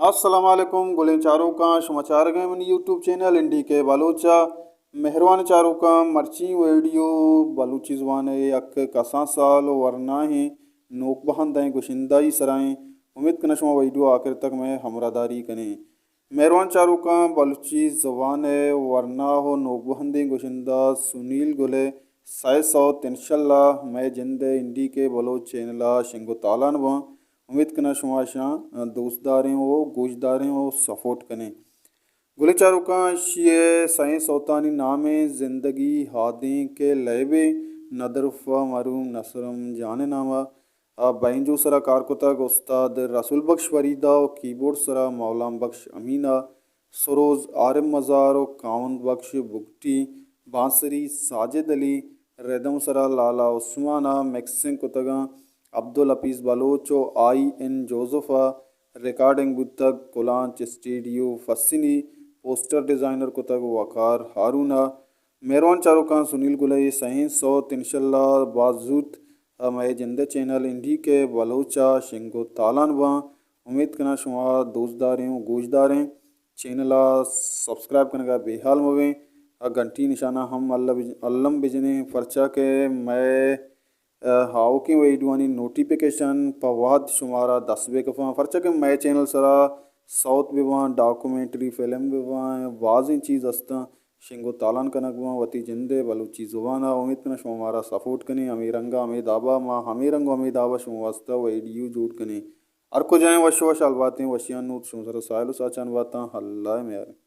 السلام علیکم گلیں چاروکاں، شما چارگ ءَ منی یوٹیوب چینل این ڈی کے بلوچ ءَ۔ مہروان چاروکاں، مرچی ویڈیو بلوچی زبان ءِ یک کسان سال ءُ ورناہیں نوک بہندیں گشندہ ءِ سرا ایں۔ امیت کناں شما ویڈیو آخر تک مئے ہمراہداری کنیں۔ مہروان چاروکاں، بلوچی زبان ءِ ورنا ءُ نوک بہندیں گشندہ سنیل گل ءِ سئے سوت انشاءاللہ مئے جند ءِ این ڈی کے بلوچ چینل ءَ شنگ ءُ تالان باں۔ امیت کناں شما اشاں دوست داریں ءُ گوش داریں ءُ سپورٹ کنیں۔ گلیں چاروکاں، اشی ءِ سئیں سوتانی نام ایں زندگی ہادینک ءِ لیبے، ندر فہ مرحوم نصرم جان ءِ نام ءَ۔ آ بینجو سرا کار کتگ استاد رسول بخش فریدہ ءُ کیبورڈ سرا مولان بخش امین ءَ، سروز عارف مزار ءُ کاوند بخش بگٹی، بانسری ساجد علی، ردم سرا لالا عثمان ءَ، مکسنگ کتگاں عبدالحفیظ بلوچ ءُ آئی این جوزف ءَ، ریکارڈنگ بوتگ کلانچ اسٹیڈیو فسنی، پوسٹر ڈیزائنر کتگ وقار ہارون ءَ۔ مہروان چاروکاں، سنیل گل ءِ سئیں سوت انشاءاللہ باز زوت مئے جند ءِ چینل این ڈی کے بلوچ ءَ شنگ ءُ تالان باں۔ امیت کناں شما دوست داریں ءُ گوش داریں۔ چینل ءَ سبسکرائب کنگ ءَ بے حال مہ بیں ءُ گھنٹی نشان ءَ ہم الم بج-، الم بجنیں، پرچا کہ مئے آوکیں ویڈیوانی نوٹیفیکیشن پہ وھد شمارا دست بہ کپاں، پرچا کہ مئے چینل سرا سوت بہ باں، ڈاکومنٹری فلم بہ باں، بازیں چیز ہستاں، شنگ ءُ تالان کنگ بہ باں وتی جند ءِ بلوچی زبان ءَ۔ امیت کناں شما مارا سپورٹ کنیں، ہمے رنگ ءَ ہمے داب ءَ ما ہمے رنگ ءُ ہمے داب ءَ شما واسطہ ویڈیو جوڑ کنیں۔ ہر کجائیں وش وش حال باتیں، وشیان نوت شما سرا ساہیل ءُ ساچان باتاں، اللہ ءِ میاریں۔